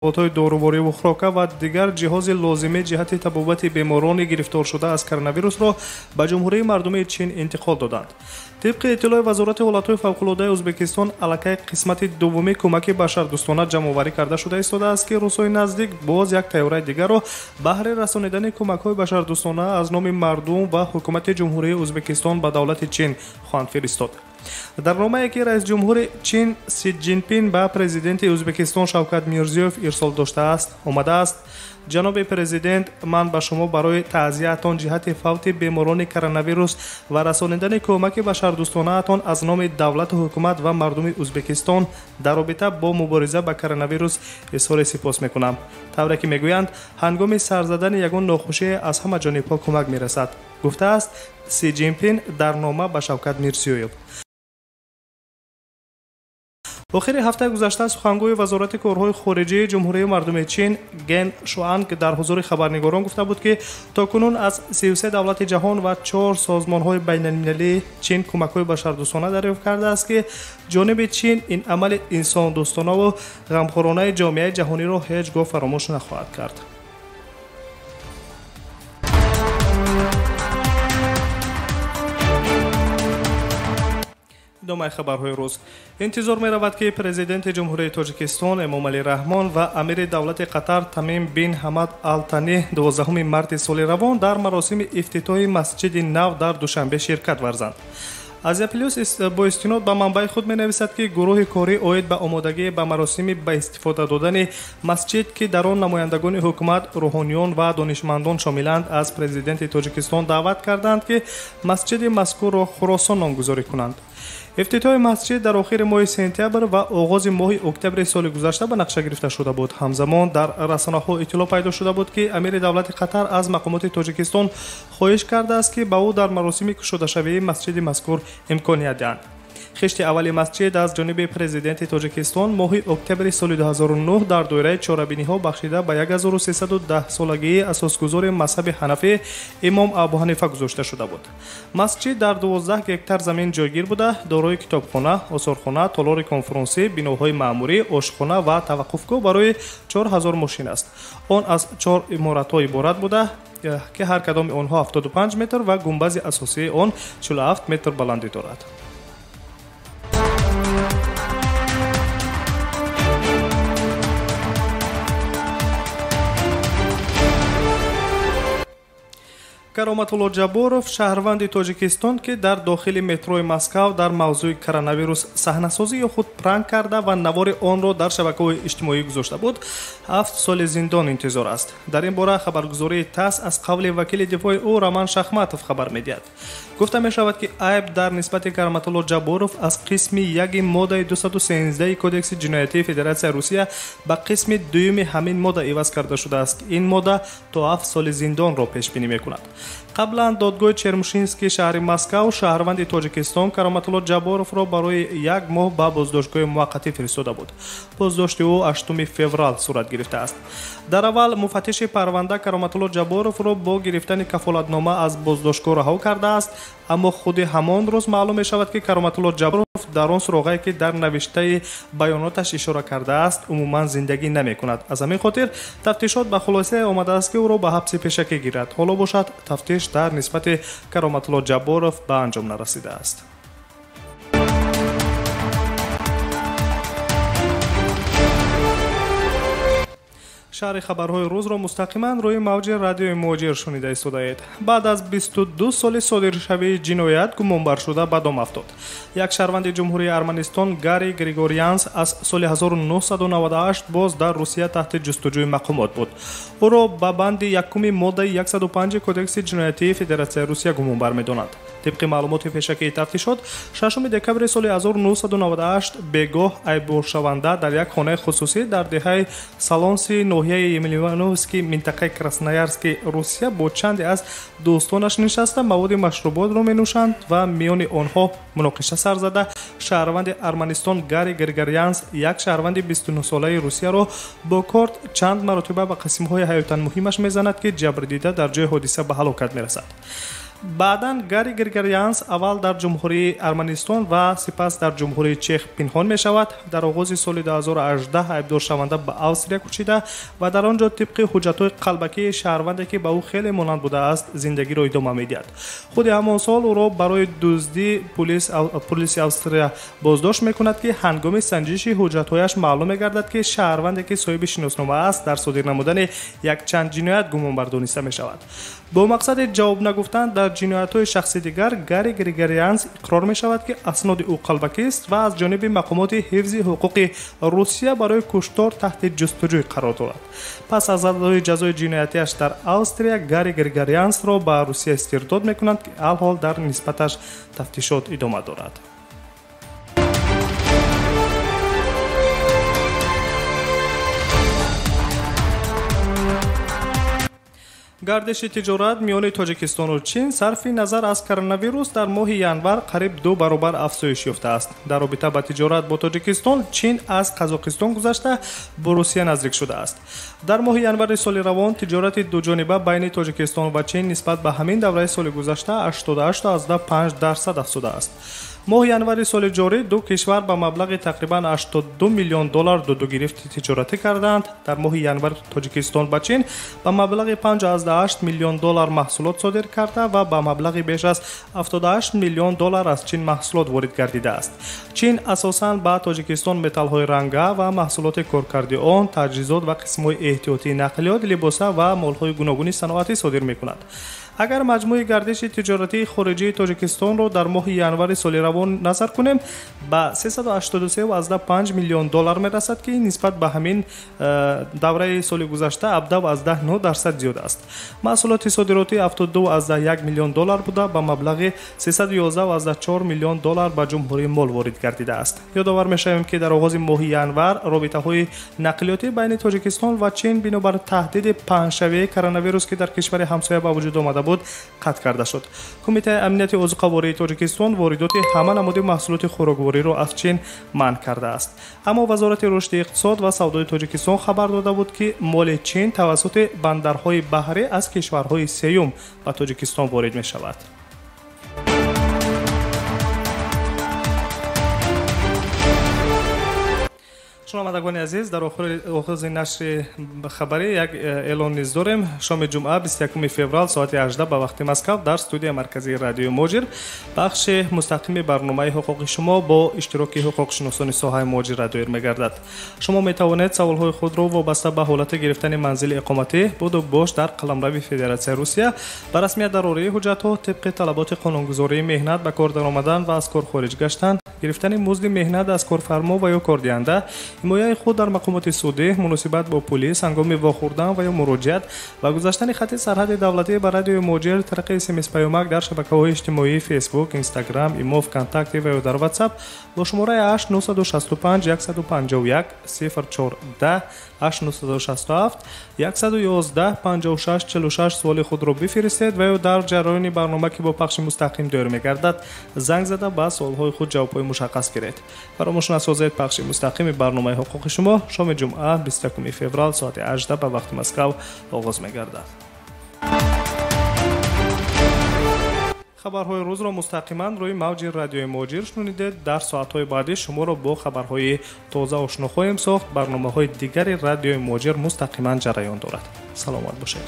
Маводҳои дорувориву хӯрока ва дигар ҷиҳози лозимӣ ҷиҳати табобати беморони гирифторшуда аз коронавирусро ба Ҷумҳурии Мардумии Чин интиқол доданд. Тибқи иттилои Вазорати ҳолатҳои фавқулодаи Ӯзбекистон, аллакай қисмати дуввуми кӯмаки башардӯстона ҷамъоварӣ карда шуда истодааст, ки рӯзҳои наздик боз як тайёраи дигарро баҳри расонидани кӯмакҳои башардӯстона аз номи мардум ва ҳукумати Ҷумҳурии Ӯзбекистон ба давлати Чин хоҳанд фиристод. Дар номае ки раисҷумҳури Чин Си Ҷинпин ба президенти Ӯзбекистон Шавкат Мирзиёев ирсол доштааст, омадааст: ҷаноби президент, ман ба шумо барои таъзияатон ҷиҳати фавти беморони коронавирус ва расонидани кӯмаки башардӯстонаатон аз номи давлату ҳукумат ва мардуми Ӯзбекистон дар робита бо мубориза ба коронавирус изҳори сипос мекунам. Тавре ки мегӯянд, ҳангоми сар задани ягон нохушие аз ҳама ҷонибҳо кӯмак мерасад, гуфтааст Си Ҷинпин дар нома ба Шавкат Мирзиёев. Охири ҳафтаи гузашта сухангӯи Вазорати корҳои хориҷии Ҷумҳурии Мардумии Чин Ген Шуанг дар ҳузури хабарнигорон гуфта буд, ки то кунун аз 33 давлати ҷаҳон ва 4 созмонҳои байналмилалии Чин кӯмакҳои башардӯстона дарёфт кардааст, ки ҷониби Чин ин амали инсондӯстонаву ғамхоронаи ҷомеаи ҷаҳониро ҳеҷ гоҳ фаромӯш нахоҳад кард. Идомаи хабарҳои рӯз. Интизор меравад, ки президенти Ҷумҳурии Тоҷикистон Эмомалӣ Раҳмон ва амири давлати Қатар Тамим бин Ҳамад Ал Тани 12 марти соли равон дар маросими ифтитоҳи масҷиди нав дар Душанбе ширкат варзанд. Азия Плюс бо истинод ба манбаи худ менависад, ки гурӯҳи корӣ оид ба омодагӣ ба маросими ба истифода додани масҷид, ки дар он намояндагони ҳукумат, рӯҳониён ва донишмандон шомиланд, аз президенти Тоҷикистон даъват карданд, ки масҷиди мазкурро Хуросон номгузорӣ кунанд. Ифтитоҳи масҷид дар охири моҳи сентябр ва оғози моҳи октябри соли гузашта ба нақша гирифта шуда буд. Ҳамзамон дар расонаҳо иттилоъ пайдо шуда буд, ки амири давлати Қатар аз мақомоти Тоҷикистон хоҳиш кардааст, ки ба ӯ дар маросими кушодашавии масҷиди мазкур имконият диҳанд. Хишти аввали масҷид аз ҷониби президенти Тоҷикистон моҳи октябри соли 2009 дар доираи чорабиниҳо бахшида ба 1310 солагии асосгузори мазҳаби ҳанафӣ имом Абу Ҳанифа гузошта шуда буд. Масҷид дар 12 гектар замин ҷойгир буда, дорои китобхона, осорхона, толори конференсӣ, биноҳои маъмурӣ, ошхона ва таваққуфгоҳ барои 4000 мошин аст. Он аз 4 иморатҳо иборат буда, ки ҳар кадоми онҳо 75 метр ва гумбази асосии он 47 метр баландӣ дорад. Кароматулло Ҷабборов, шаҳрванди Тоҷикистон, ки дар дохили метрои Москав дар мавзӯи коронавирус саҳнасозӣ ё худ пранк карда ва навори онро дар шабакаҳои иҷтимоӣ гузошта буд, 7 соли зиндон интизор аст. Дар ин бора хабаргузории ТАСС аз қавли вакили дифои ӯ Роман Шахматов хабар медиҳад. Гуфта мешавад, ки айб дар нисбати Кароматулло Ҷабборов аз қисми 1 моддаи 213 Кодекси ҷиноятии Федератсияи Русия ба қисми 2 ҳамин модда иваз карда шудааст. Ин модда то 7 соли зиндонро пешбинӣ мекунад. Қаблан додгоҳи Чермушинский шаҳри Москав шаҳрванди Тоҷикистон Кароматулло Ҷабборовро барои як моҳ ба боздоштгоҳи муваққатӣ фиристода буд. Боздошти ӯ 8 феврал сурат гирифтааст. Дар аввал муфаттиши парванда Кароматулло Ҷабборовро бо гирифтани кафолатнома аз боздоштгоҳ раҳо кардааст, аммо худи ҳамон рӯз маълум мешавад, ки Кароматулло Ҷабборов дар он суроғае, ки дар навиштаи баёноташ ишора кардааст, умуман зиндагӣ намекунад. Аз ҳамин хотир тафтишот ба хулосае омадааст, ки ӯро ба ҳабси пешакӣ гирад. Ҳоло бошад, тафтиш дар нисбати Кароматулло Ҷабборов ба анҷом нарасидааст. Шаҳри хабарҳои рӯзро мустақиман рӯи мавҷи радиои Муҳоҷир шунида истодаед. Баъд аз 22 соли содиршавии ҷиноят гумонбаршуда ба дом афтод. Як шаҳрванди Ҷумҳурии Арманистон Гарри Григорянс аз соли 1998 боз дар Русия таҳти ҷустуҷӯи мақомот буд. Ӯро ба банди якуми моддаи 105 Кодекси ҷиноятии Федератсияи Русия гумонбар медонанд. Тибқи маълумоти пешакии тафтишот, 6 декабри соли 1998 бегоҳ айбдоршаванда дар як хонаи хусусӣ дар деҳаи Салонси ноҳияи Емельяновски минтақаи Красноярски Русия бо чанде аз дӯстонаш нишаста маводи машруботро менӯшанд ва миёни онҳо муноқиша сар зада, шаҳрванди Арманистон Гарри Григорянс як шаҳрванди 29-солаи Русияро бо корд чанд маротиба ба қисмҳои ҳаётан муҳимаш мезанад, ки ҷабрдида дар ҷои ҳодиса ба ҳалокат мерасад. Баъдан Гарри Григорянц аввал дар Ҷумҳурии Арманистон ва сипас дар Ҷумҳурии Чех пинҳон мешавад. Дар оғози соли 2018 айбдоршаванда ба Австрия кӯчида ва дар он ҷо тибқи ҳуҷҷатҳои қалбакии шаҳрванде ки ба ӯ хеле монанд будааст, зиндагиро идома медиҳад. Худи ҳамон сол ӯро барои дуздӣ полиси Австрия боздошт мекунад, ки ҳангоми санҷиши ҳуҷҷатҳояш маълум мегардад, ки шаҳрванде ки соҳиби шиноснома аст, дар содир намудани якчанд ҷиноят гумонбар дониста мешавад. Бо мақсади ҷавоб нагуфтан дар ҷиноятҳои шахси дигар, Гарри Григорянц иқрор мешавад, ки асноди ӯ қалбакист ва аз ҷониби мақомоти ҳифзи ҳуқуқи Русия барои куштор таҳти ҷустуҷӯй қарор дорад. Пас аз адои ҷазои ҷиноятиаш дар Австрия, Гарри Григорянцро ба Русия истирдод мекунанд, ки алҳол дар нисбаташ тафтишот идома дорад. Гардиши тиҷорат миёни Тоҷикистону Чин сарфи назар аз коронавирус дар моҳи январ қариб 2 баробар афзоиш ёфтааст. Дар робита ба тиҷорат бо Тоҷикистон, Чин аз Қазоқистон гузашта бо Русия наздик шудааст. Дар моҳи январи соли равон тиҷорати дуҷониба байни Тоҷикистон ва Чин нисбат ба ҳамин давраи соли гузашта 88,5% афзудааст. Моҳи январи соли ҷорӣ ду кишвар ба маблағи тақрибан 82 миллион доллар дудугирифти тиҷоратӣ карданд. Дар моҳи январ Тоҷикистон ба Чин ба маблағи 5,8 миллион доллар маҳсулот содир карда ва ба маблағи беш аз 78 миллион доллар аз Чин маҳсулот ворид гардидааст. Чин асосан ба Тоҷикистон металлҳои ранга ва маҳсулоти коркарди он, таҷҳизот ва қисмҳои эҳтиётии нақлиёт, либоса ва молҳои гуногуни саноатӣ содир мекунад. Агар маҷмӯи гардиши тиҷоратии хориҷии Тоҷикистонро дар моҳи январи соли равон назар кунем, ба 383,5 миллион доллар мерасад, ки нисбат ба ҳамин давраи соли гузашта 17,9% зиёд аст. Маҳсулоти содиротӣ 72,1 миллион доллар буда, ба маблағи 311,4 миллион доллар ба ҷумҳурии мол ворид гардидааст. Ёдовар мешавем, ки дар оғози моҳи январ робитаҳои нақлиётӣ байни Тоҷикистон ва Чин бинобар таҳдиди паҳншавии коронавирус, ки дар кишвари ҳамсоя ба вуҷуд омада буд, қатъ карда шуд. Кумитаи амнияти озуқавории Тоҷикистон воридоти ҳама намуди маҳсулоти хӯроквориро аз Чин манъ кардааст. Аммо Вазорати рушди иқтисод ва савдои Тоҷикистон хабар дода буд, ки моли Чин тавассути бандарҳои баҳрӣ аз кишварҳои сеюм ба Тоҷикистон ворид мешавад. Шунавандагони азиз, дар оғози нашри хабарӣ як эълон низ дорем. Шоми ҷумъа 21 феврал соати 18 ба вақти Москав дар студияи марказии радиои Муҳоҷир бахши мустақими барномаи ҳуқуқи шумо бо иштироки ҳуқуқшиносони соҳаи муҳоҷират доир мегардад. Шумо метавонед саволҳои худро вобаста ба ҳолати гирифтани манзили иқоматӣ, буду бош дар қаламрави Федератсияи Русия, ба расмият дарории ҳуҷҷатҳо тибқи талаботи қонунгузории меҳнат, ба кор даромадан ва аз кор хориҷ гаштан, гирифтани музди меҳнат аз корфармо ва ё кордиҳанда, ҳимояи худ дар мақомоти судӣ, муносибат бо полис ҳангоми вохӯрдан ва ё муроҷиат ва гузаштани хати сарҳади давлатӣ ба радиои Муҳоҷир тариқи смс-паёмак дар шабакаҳои иҷтимоии Фейсбук, Инстаграм, Имо, ВКонтакте ва ё дар Ватсап бо шумораи 8 965 151 04 10 8 967 111 56 46 суоли худро бифиристед ва ё дар ҷараёни барнома, ки бо пахши мустақим доир мегардад, занг зада ба суолҳои худ ҷавобҳои мушаххас гиред. Фаромӯш насозед, пахши мустақими барномаи ҳуқуқи шумо шоми ҷумъа 21 феврал соати 18 ба вақти Москав оғоз мегардад. Хабарҳои рӯзро мустақиман рӯи мавҷи радиои Муҳоҷир шунидед. Дар соатҳои баъдӣ шуморо бо хабарҳои тоза ошно хоҳем сохт. Барномаҳои дигари радиои Муҳоҷир мустақиман ҷараён дорад. Саломат бошед.